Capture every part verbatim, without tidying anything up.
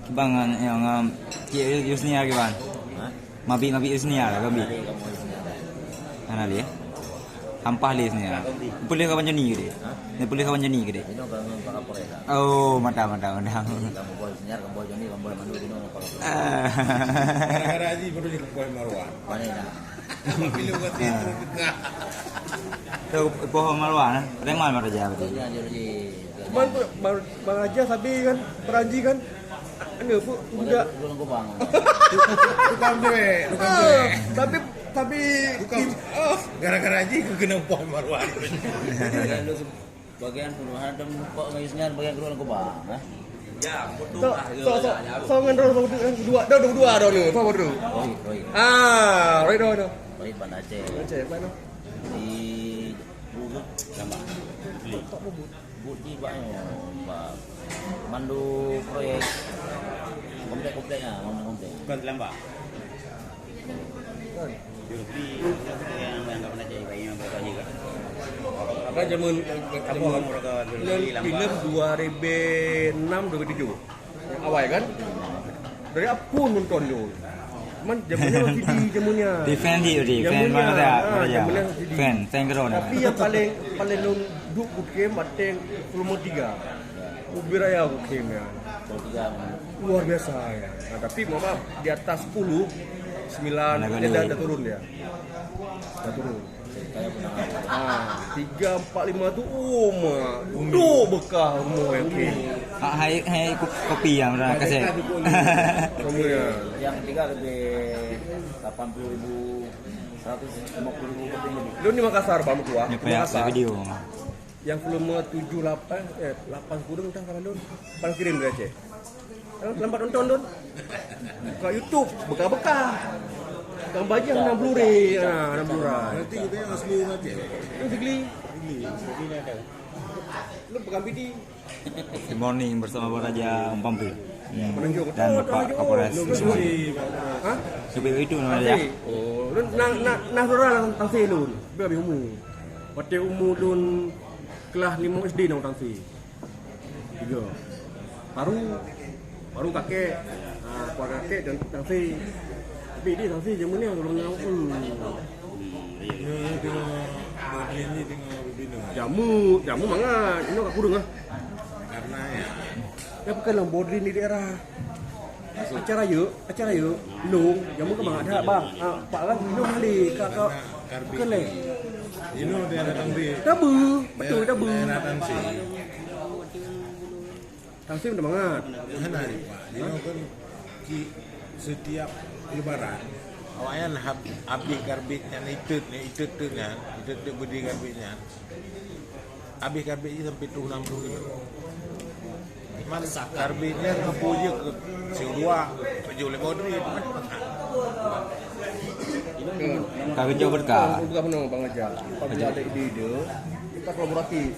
Bang, nyang, um, cik Yusnia kiban? Mabik-mabik Yusnia lah, mabik. Hana lé, eh? Hampah lé Yusnia. Peuleueh kawan Joni ke deh? Peuleueh kawan Joni ke deh? Oh, mantap, mantap, mantap. Gara-gara Haji baru jadi kepala Marwan. Mana dah? Bila buat itu juga. Tu, poh Marwan, eh? Remal Maraja berarti. Iya, dia lagi. Bang, Bang, Bang Raja sabe kan, Peranji kan? Anu, bu-, budak. Tukang cuek, tukang cuek. Tapi, tapi, oh, gara-gara Haji kena poh Marwan. Bagian perubahan dan muka ngaji senyar bagian keluar kubah, eh. Sok, sok, sok, sok ngon droe dua, dua, dua, dua, dua, dua, dua. Rohit, Rohit. Ah, Rohit, Rohit, Rohit. Rohit Banda Aceh. Aceh, mana? Di Bugis. Gambar. Budi banyak, Pak. Mandu proyek komplek-kompleknya, komplek-komplek. Bukan terlambat. Kan? Jurpi, yang, yang tak pernah jadi bayi, yang tak pernah jadi. Apa zaman, zaman filem dua ribu enam, dua ribu tujuh. Yang awal kan? Dari apa nonton tu? Cuman zamannya masih di zamannya. Di fan di, di fan. Zamannya, mana dah? Ah, mana dah? Zamannya masih di. Fan, fan keren. Tapi yang paling, paling lôn duek kutem bateng volume tiga. Ubé Raya kutem ya. Luar biasa ya. Nah, tapi mohon maaf, di atas sepuluh, sembilan, dia dah, dah turun dia. Dah turun. Ah, tiga, empat, lima tu, oh, mak. Duk bekah rumah yang kini. Ah, hai, hai, ko-, kopi yang pernah kasih. Semua ya. Yang tiga lebih lapan puluh ribu, seratus lima puluh ribu lebih. Lu di Makassar, Pak Mukua? Di Makassar. Video. Yang volume tujuh, lapan, eh, lapan kurang dah kalau lu. Pang kirim dari Aceh. Lambat nonton, Don. Buka YouTube, bekah-bekah. Gambar je hana Blu-ray, ha, hana Blu-ray. Nanti kita yang asli Aceh. Lu sigli. Sigli, sigli ada. Lu pegang B D. Good morning bersama Bang Raja Umpampu. Hmm. Dan Bapak Kapolres Usman. Ha? Supaya itu nama dia. Oh, lu nak, nak, nak surah lah tang sih lu. Biar habis umur. Waktu umur lu kelas lima S D nak tang sih. Tiga. Baru, baru kakek, ha, kuah kakek dan tangsi. Tapi dia tangsi zaman ni orang nak, hmm. Ya, ya, tengok, Bodri ni tengok bebina. Jamu, jamu mangat. Ini kat kurung ah. Karena ya. Ya bukan lah Bodri ni daerah. Acara yuk, acara yuk. Long, jamu ke mangat dah bang. Ah, pak kan minum beli kat, kat, bukan leh. Ino daerah Tangsi. Tabu, betul, tabu. Daerah Tangsi. Tangsi udah mangat. Hana, Pak. Ino kan ki-, setiap lebaran, awaknyan hab-, habis karbit nyan, itet, itet tu nyan, itet tu budi karbit nyan. Habis karbit je sampai tujuh enam puluh kilo. Cuman karbit nyan keumpul je ke siuruak, tujuh lima duit. Ka geucok berkah. Bukan penuh, Bang Raja. Apabila ada ide-ide, kita kolaboratif.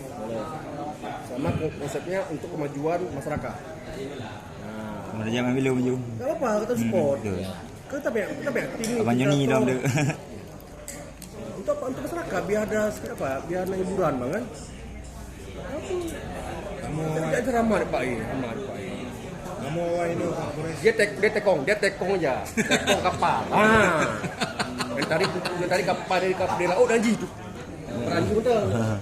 Sama ko-, konsepnya untuk kemajuan masyarakat. Nah. Sama ada zaman bila maju. Tak apa-apa, kita support. Hmm, betul. Kita banyak, kita banyak tim ni, Abang kita Joni tolong. Dalam dia. Untuk apa? Untuk masyarakat, biar ada sikit apa? Biar ada hiburan, Bang, kan? Tapi tak ada ramah, Pak, eh. Ramah, Pak, eh. Nama awak ini, Pak Polres? Dia tek-, dia tekong, dia tekong aja. Tekong kapal. Ha. Dari tadi, dari tadi kapal, dari kapal, dari laut dah ji tu. Perancu betul. Ha.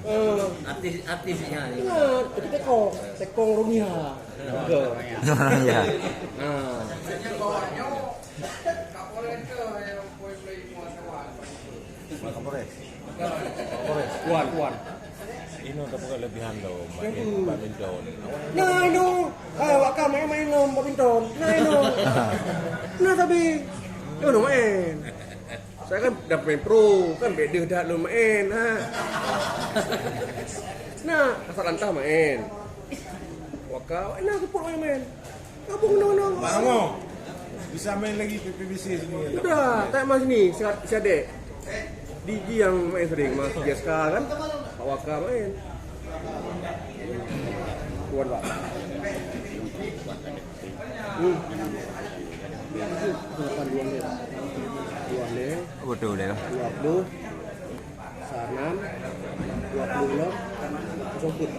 Artis, artisnya ni. Ingat, kita tekong, tekong Ronia. Betul. Ya. Ha. Pak Kapolres. Pak Kapolres. Wan, wan. Ino tapi kelebihan lo, main badminton. Nah, ino. Ah, awak ka main, main lo badminton. Nah, ino. Nah, tapi. Ino main. Saya kan dah main pro, kan beda dah lo main, ha. Nah, asal lantah main. Waka, nah, support main, main. Gabung undang-undang. Bang Amo, bisa main lagi P P B C sini. Udah, tak main sini, si, si Adek. Di, di yang main sering, Mas J S K kan? Pak Waka main. Tuan, Pak. Hmm. Delapan dua leh. Dua leh. Betul dia. Dua puluh. Sanam. Dua puluh lom. Kosong put.